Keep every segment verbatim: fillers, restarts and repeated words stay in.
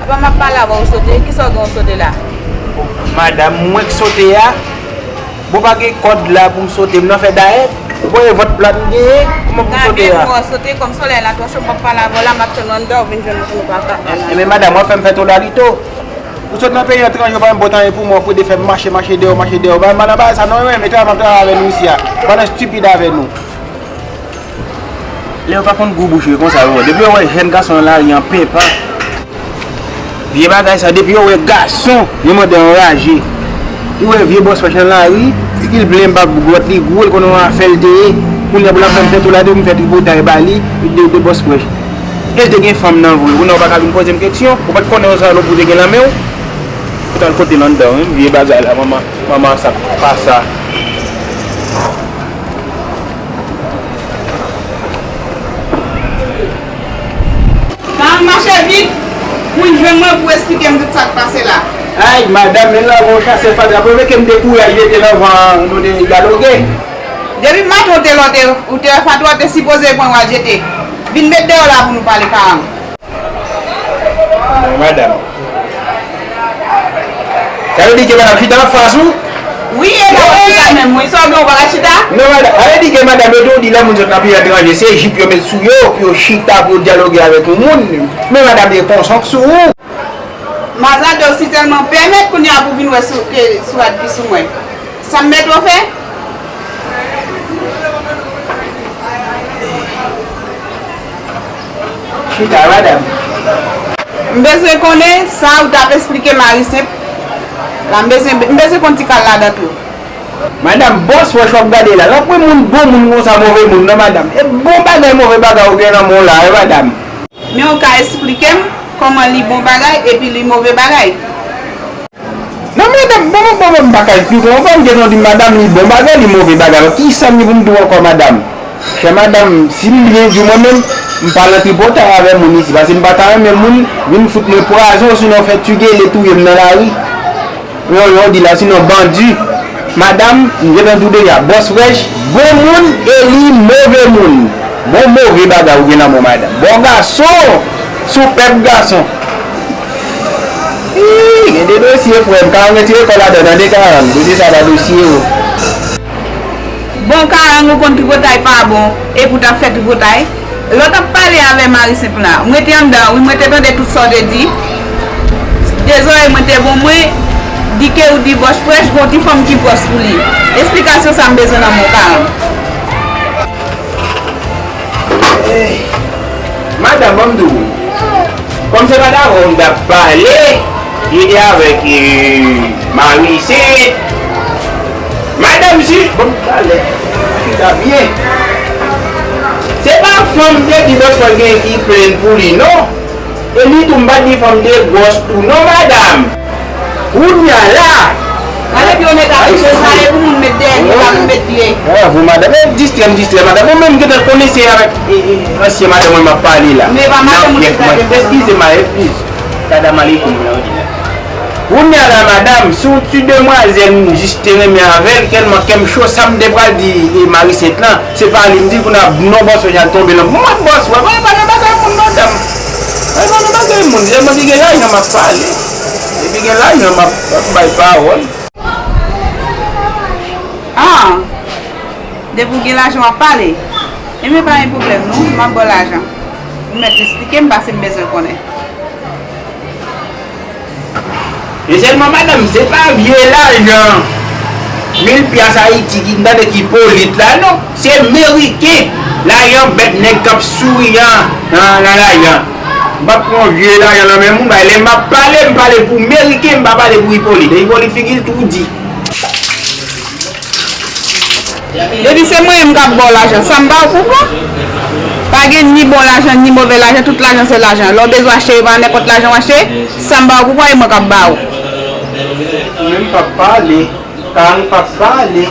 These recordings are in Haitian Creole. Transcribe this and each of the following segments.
Lè m ap pale avè w, w sote. Kisa w gen w sote la? Madanm, mwen k sote a? Bon, pa gen kòd la pou m sote, m nan fè dayèt. Bon, e vant plat m genyen, kòman pou m sote a? Gade, w sote kòm solèy la twò cho, m p ap pale avè w la, m ap tann w anndan, w vin jwenn mwen pou nou pale. Enben, madanm, w ap fè m fè tolalito. Ou sot nan peyi etranje, ou pa menm pote anyen pou mwen, ou prede fè m mache, mache deyò, mache deyò. Ou pa menm nan bagay sa non, wi, mete w ap travay avè nou isi a. Pandan estipid avè nou. Lè yo pa konn gou bouch yo konsa yo. Depi yo wè jèn gason nan lari an penpan. Vye bagay sa, depi yo wè gason, yo mande anraje. Li wè vye bòs frèch nan lari, figi l plen bab gwòt li gwo, l konnen yon afè l te ye. Kounye a pou l ap fè m fè tou la de pou m fè tripotay ba li, de, de bòs frèch. E l te gen fanm nan vre, kounye a ou pa ka vin poze m keksyon, ou pa t konnen yon salopri te gen nan men w. Ou t al kote l anndan, wi, vye bagay la, manman, manman sa, pa sa. Sa mache vit, vin jwenn mwen pou esplike m tout sa k pase la. Ay, madanm, men la, yon chasè fatra, pou ke m dekouraje te nan van nou te dyaloge. Depi maten ou te lòte, ou te wè fatra, ou te sipoze pran w al jete. Vin met deyò la pou nou pale, Karan. Non, madanm. Sa vle di ke madanm chita anfas ou? Wi, e la w chita menm, wi. Sa w gen, ou pa ka chita? Non, madanm. Sa vle di ke madanm, yo toujou di lè moun sot nan peyi etranje, se jip yo met sou yo, pou yo chita, pou yo dyaloge avèk yon moun. Men madanm, e konsa k sou ou. Mazadò, si tèlman pèmèt kounye a pou vin wè sou, ke sou rad ki sou mwen. Sa m mèt w fè? Chita, madanm. M bezwen konnen sa ou t ap esplike Mari Senp la. M bezwen, m bezwen konn ti kal ladan tou. Madanm, bòs wè w ap gade la. L ap wè moun bon moun konsa move moun non, madanm. E bon bagay move bagay ou gen nan men w la, wi, madanm. Men ou ka esplike m kòman li bon bagay epi li move bagay? Non, madanm, bon, bon, bon, bon, m pa ka esplike w ankò, m gentan di madanm li bon bagay, li move bagay. Alò, ki sa m gen pou m di w ankò, madanm? Chè madanm, si m byen di w mwen menm, m pa nan tripotay avè moun isi, paske m pa ta renmen moun vin fout mwen pwazon, sinon fè ti gele touye m nan lari. Yon, yon di la, sinon bandi. Madanm, m gentan di w deja, bòs frèch, bon moun e li move moun. Bon move bagay ou gen nan men w, madanm. Bon gason, sou pèp gason. Ii, gen de dosye, frè m. Karan retire kò w ladan, tande, Karan. Dosye sa pa dosye ou. Bon, Karan, ou konn tripotay pa bon, epi w t ap fè tripotay. Lè w t ap pale avè Mari Senp la, mwen te anndan, wi, mwen te tande tout sa w te di. De zòrèy mwen te bon, mwen di ke ou di bòs frèch, gon ti fanm ki pwòch pou li. Esplikasyon sa m bezwen nan men w, Karan. Eh, madanm, ban m di w. Kòm se pa davò m t ap pale, li te avèk, eh, Mari Sent. Madanm, si, ban m talè, chita byen. Se pa fanm te di bòs frèch gen ki plenn pou li, non. E li tou, m pa t di fanm te gwòs tou non, madanm. Kounye a la. Gade pi w met afiche sa, e pou moun met dèyè li, pa pou met pye. Bravo, madanm. E distrè m distrè, madanm. Ou menm gentan konnen se avèk, e, e, ansyen madanm mwen m ap pale la. Men pa madanm ou te pale. Eskize m, eskize. Salam aleykoum. Kounye a la, madanm, se yon ti demwazèl m jis te renmen avè l, tèlman kè m cho, sa m te pral di, e, Mari Sent lan, se pa li m di l, kounye a non bòs frèch al tonbe nan mwen bòs frèch, mwen pa nan bagay moun non, madanm. Mwen pa nan bagay moun, se mwen ki gen lajan m ap pale. Depi gen lajan m ap, ap bay pawòl. Ah, depi w gen lajan w ap pale. Enben pa gen pwoblèm non, m ap ba w lajan. Ou mèt esplike m paske m bezwen konnen. E sèlman madanm, se pa vye lajan mil pyas Ayiti ki m tande ki polit la non. Se meriken. Lajan bèt nèg k ap souri an nan, nan lajan. M p ap pran vye lajan nan men moun, bay lè m ap pale, m pale pou meriken, m pa pale pou Ipolit. E Ipolit figi l tou di. Depi se mwen menm k ap ba w lajan, sa m ba w pou kò? Pa gen ni bon lajan, ni move lajan, tout lajan se lajan. Lè w bezwen achte, e pa nenpòt lajan w achte, sa m ba w pou kò, e mwen k ap ba w. Ou menm p ap pale, Karan p ap pale.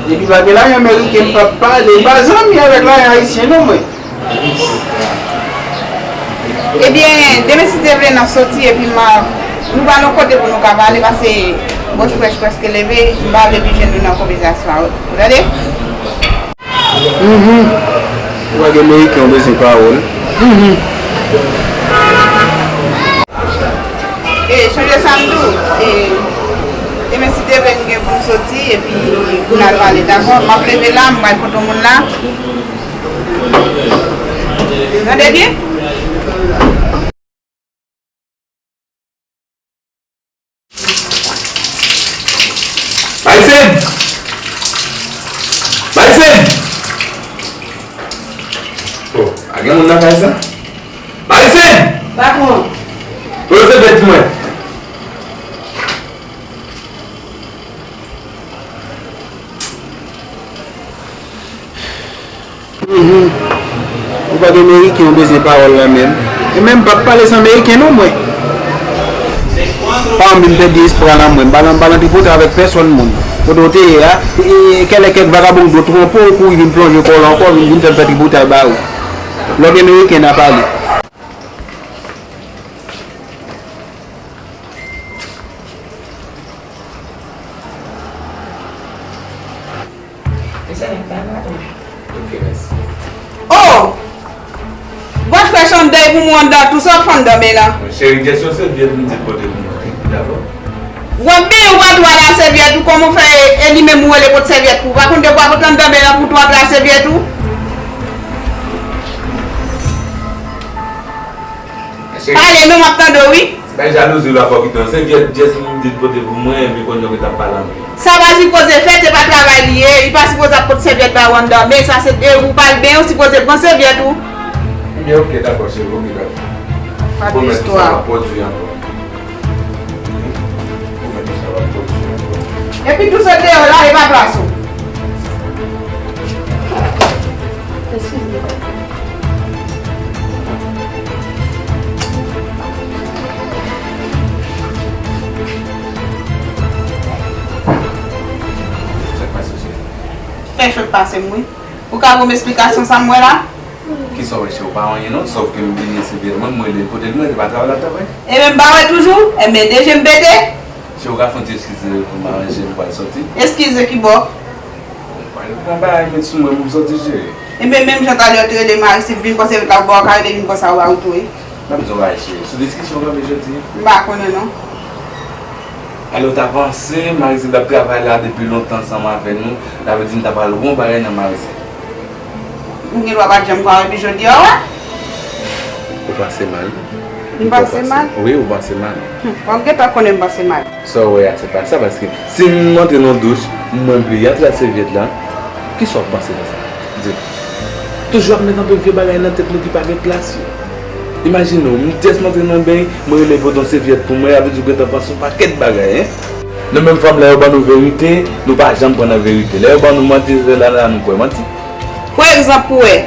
Depi pa gen lajan meriken, m p ap pale. M pa zanmi avèk lajan ayisyen non, mwen. Ebyen, demen si Dye vle, n ap soti epi m a, nou pral yon kote pou nou ka pale, paske bòs frèch prèske leve, m pa vle pi jwenn nou nan konvèsasyon an, ou tande? Mhm. Ou pa gen meriken, ou bezwen pawòl. Mhm. Chanje sa m di w. E, demen, si Dye vle, nou gen pou n soti epi pou n al pale, dakò? M ap leve la, m pral kote yon moun la. Tande byen? Marisèn! Marisèn! Oh, pa gen moun nan kay sa? Marisèn! Patwon. Poze bèt mwen. Mhm. Ou pa gen Meriken, ou bezwen pawòl la menm. E menm m p ap pale san Meriken non mwen. Pa anvi m pèdi espwa nan mwen. M pa nan, m pa nan tripotay avèk pèsonn moun. Kote w te ye a, e, e, kèlè kèk vagabon dòt twonpe w, kouri vin plonje kò w la ankò, vin, vin fè m fè tripotay ba ou. Lè w gen Meriken, n a pale. Mezanmi, pa gate. Ok, mèsi. Oh! W ap fè chanm dèy pou mwen anndan, tou sa w ap fè anndan men la. Cheri, jes yon sèvyèt m di l pote pou mwen, wi, dakò? W ap benyen, w pa dwe al a sèvyèt ou, kòman w fè e, e li menm ou rele pot sèvyèt pou ou? Pa konn depi w ap pote anndan men la pou tou antre a sèvyèt ou? Cheri. Pale non, m ap tande w, wi. Se pa jalouzi la fè w kite w. Sèvyèt jes m di l pote pou mwen, epi kounye a w gentan pale anpil. Sa pa sipoze fèt, se pa travay li ye. Li pa sipoze ap pot sèvyèt ba w anndan men, sa se de ou pa l benyen, ou sipoze pran sèvyèt ou. Ebyen, ok, dakò, cheri, ok, dakò. Pa de istwa. Pwomèt ou sa p ap pwodui ankò. Pwomèt ou sa p ap pwodui ankò. Epi tou sa deyò la, e pa plas ou. Eskize. Sa k pase, cheri? Fè cho k pase m, wi. Ou ka ban m esplikasyon sa m wè la? Kisa w wè, cheri? Ou pa wè anyen non, sòf ke m bliye sèvyèt mwen, m rele l pote l mwen, se pa travay l ap travay. Ebyen, m pa wè toujou? Ebyen, de je m pete? Cheri, ou ka fè yon ti eskize pou m aranje, m pral sòti. Eskize ki bò? Mwen pral pran bagay met sou mwen pou m sòti, cheri. Ebyen, menm jan talè w te rele Marise vin pran sèvyèt la pou ba w, ou ka rele vin pran sa ou ba ou tou, wi. Ban m di w yon bagay, cheri. Sou diskisyon w kanpe jodi a? M pa konnen, non. Alò, w ta panse Marise t ap travay la depi lontan ansanm avè nou, sa vle di m ta pral wè yon bagay nan Marise. M gen dwa pa t janm kwè w epi jodi a, w wè? Ou panse mal. M panse mal? Wi, ou panse mal. Hmm, w ap gentan konnen m panse mal. Sa w wè a, se pa sa, paske si m antre nan douch, m wè m bliye antre ak sèvyèt la, kisa w ap panse de sa? Di m. Toujou ap met anpil vye bagay nan tèt nou ki pa gen plas yo. Imajine w, m jes m antre nan beny, mwen rele pote yon sèvyèt pou mwen, sa vle di w gentan panse yon pakèt bagay, en. Nou menm fanm, lè yo ban nou verite, nou pa janm pran nan verite. Lè yo ban nou manti, se lè la nou kwè manti. Pou egzanp, pou wè,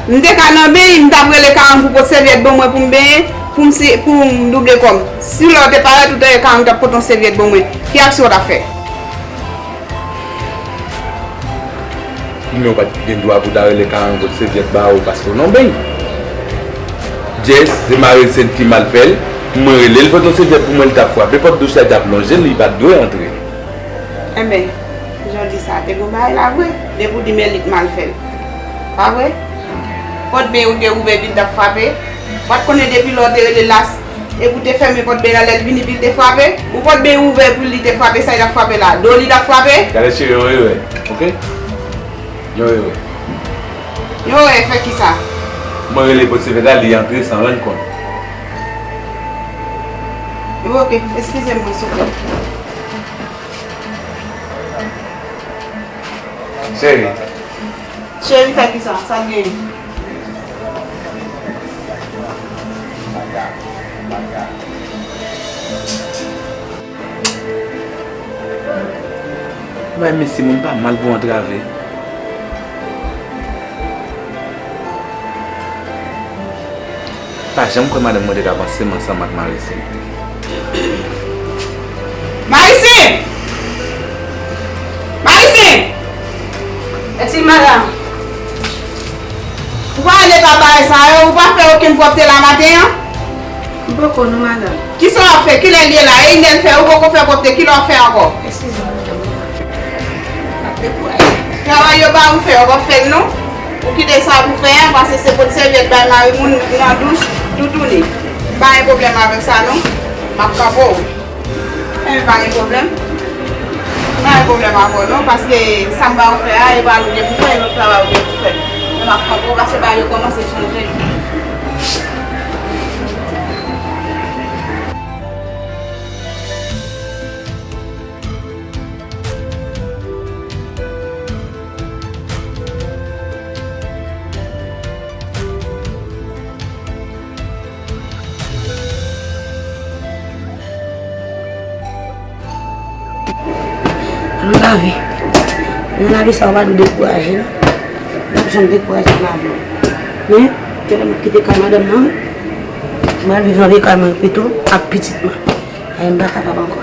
m te ka nan beny, m t ap rele Karan pou pot sèvyèt ban mwen pou m benyen, pou m si, pou m double kò m. Si lè w te parèt, ou te wè Karan t ap pote yon sèvyèt ban mwen, ki aksyon w t ap fè? Men ou pa t gen dwa pou w ta rele Karan pot sèvyèt ba ou paske w nan beny. Jes, se Marise ki mal fè l. Mwen rele l pote yon sèvyèt pou mwen, li t ap frape pòt douch la, li t ap lonje l, li pa t dwe antre. Enben, jan w di sa, te gon bagay la vre. Depi w di men li t mal fè l. Pa vre? Pòt beny ou te ouvè epi l t ap frape. Ou pa t konnen depi lè w te rele l la, epi w te fèmen pòt beny la, lè l vini epi l te frape? Ou pòt beny ouvè epi li te frape, sa li t ap frape la? Do li t ap frape? Gade cheri, yon erè, oke? Yon erè. Yon erè fè kisa? Mwen rele pote sèvyèt la, li antre san rann kont. Oke, eskize mwen, souple. Cheri. Cheri, fè kisa? Sa t genyen? Bay mesye, moun pa mal pou antrave. Pa janm kwè madanm mwen te ka panse m ansanm ak Marise. Marise! Marise! Eskize madanm. Ou pa rele pa bagay sa yo, ou pa fè okenn pwòpte la maten an? M poko non, madanm. Kisa w ap fè? Kilè l ye la? E inè l fè, ou poko fè pwòpte, kilè w ap fè ankò? Eskize m, madanm. M ap dekouraje. Travay yo ba ou fè, ou p ap fè l non. Ou kite sa pou fè a, paske se pot sèvyèt bay mari moun nan douch, toutouni. M pa gen pwoblèm avèk sa non. M M ap kanpe w. Enben, pa gen pwoblèm. Pa gen pwoblèm avè w non, paske sa m ba w fè a, e pa ou gen pou fè, e lòt travay ou gen pou fè. Men m ap kanpe w, paske bagay yo kòmanse chanje. Nan lavi, nan lavi sa, w pa dwe dekouraje non. W p ap janm dekouraje nan lavi w. Men, se lè m ap kite kay madanm nan, m al viv nan vye kay mwen pito ak pitit mwen. Ay, m pa kapab ankò.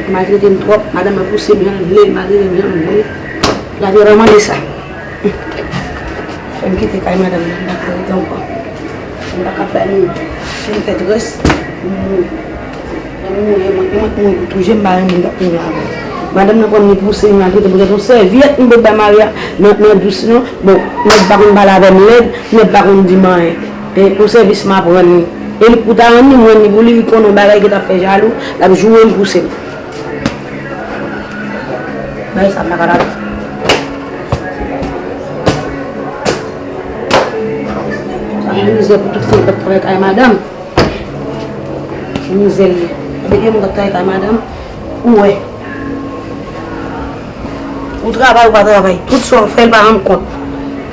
Li maltrete m twòp, madanm nan pouse m jan l vle, li maltrete m jan l vle. Lavi a pa mande sa. Fè m kite kay madanm nan, m pa ka rete ankò. M pa ka fè anyen. Si m fè tres, m mouri. Lè m mouri, e mwen, e mwen k mouri pou tou je, m pa renmen moun k ap mouri avè m. Madanm nan pran m, li pouse m, li maltrete m, poutèt yon sèvyèt m pot bay Maria nan, nan dous lan. Bon, nèg pa konn pale avè m lèd, nèg pa konn di m anyen. E yon sèvis m ap rann li. E li pou ta rann li, m rann li pou li, li konnen yon bagay ki t ap fè jalou, l ap joure m, pouse m. Bagay sa m pa ka dapre. Sa se mizè pou tout fanm k ap travay kay madanm. Se mizè l ye. Depi yon moun k ap travay kay madanm, ou wè. Ou travay, ou pa travay. Tout sa w fè, l pa rann kont.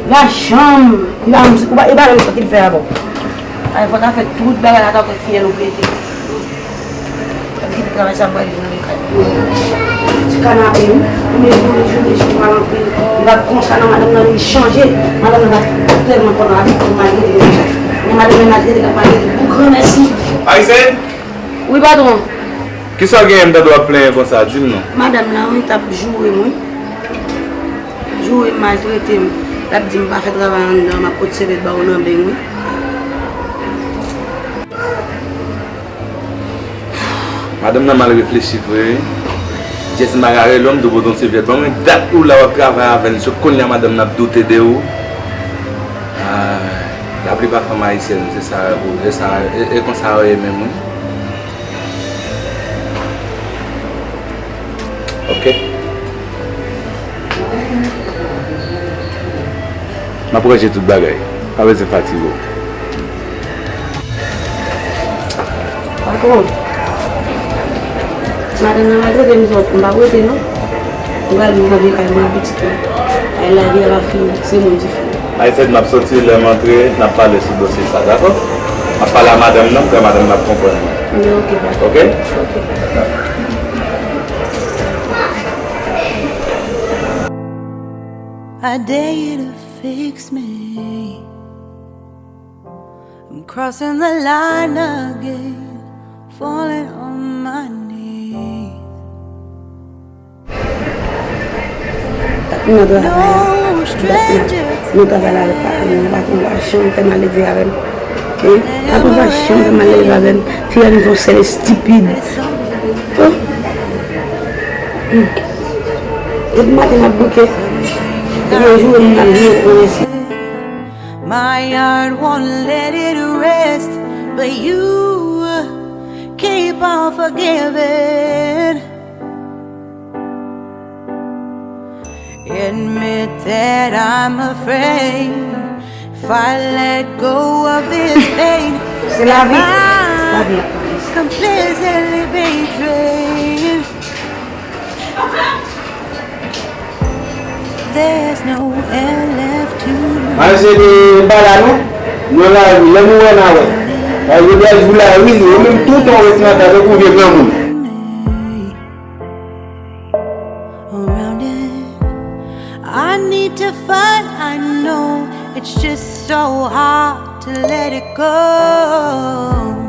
Li pa janm, li pa janm, ou pa, li pa janm santi l fè avè w. Ay, fò ta fè tout bagay la, ta fè fiyèl ou pete. Fè m kite travay sa, m prale nan lekòl. Ti kanape, wi. Premye jou, jou, jou, jou, mal anpil. Li pa t konsa, non, madanm nan, li chanje. Madanm nan pa t tèlman kontan avèk pou maltrete konsa. Men madanm nan maltrete, l ap maltrete pou granmèsi. Ayisyen, wi, patwon. Kisa w genyen m tande w ap plenyen konsa? Di m non. Madanm nan, wi, t ap joure m, wi. Joure m, maltrete m. L ap di m pa fè travay anndan, m ap pot sèvyèt ba w nan beny, wi. Madanm nan mal reflechi vre, wi. Jès m pa ka rele w, m tou pote yon sèvyèt ban mwen. Dat ou la w ap travay avè n, se kounye a madanm nan ap doute de ou. Ah, laplipa fanm ayisyèn, se sa, se sa, e, e konsa yo ye menm, wi. Ok. M ap ranje tout bagay. Pa bezwen fatige w. Patwon, madanm nan maltrete m twòp, m p ap rete non. M pral viv nan vye kay mwen ak pitit mwen. Ay, lavi a pa fini, se moun ki fini. Ayisèn, m ap soti, lè m antre, n ap pale sou dosye sa, dakò? M ap pale a madanm nan, m kwè madanm nan ap konprann mwen. Ebyen, ok, papa. Ok? Ok. A day to fix me. I'm crossing the line again, falling on my knees. Patnè travay la, patnè travay la, nou pa konn pa janm fè malelve avè m. Wi, patnè pa janm fè malelve avè m. Fi a vin fè yon sèl estipid. Oh. Hmm. Depi maten m ap bouke. Depi yon jou m ap vin pran ensi. My heart won't let it rest, but you keep on forgiving. Admit that I'm afraid if I let go of this pain, se lavi. Lavi ap pale. Completely betrayed. There's no air left to breathe. Manje de bala non. Nan lari, lè nou wè n a wè. Lari, yo dèyè jou lari, yo menm toutan ret nan kay tankou vye granmoun. Around it, I need to fight, I know it's just so hard to let it go.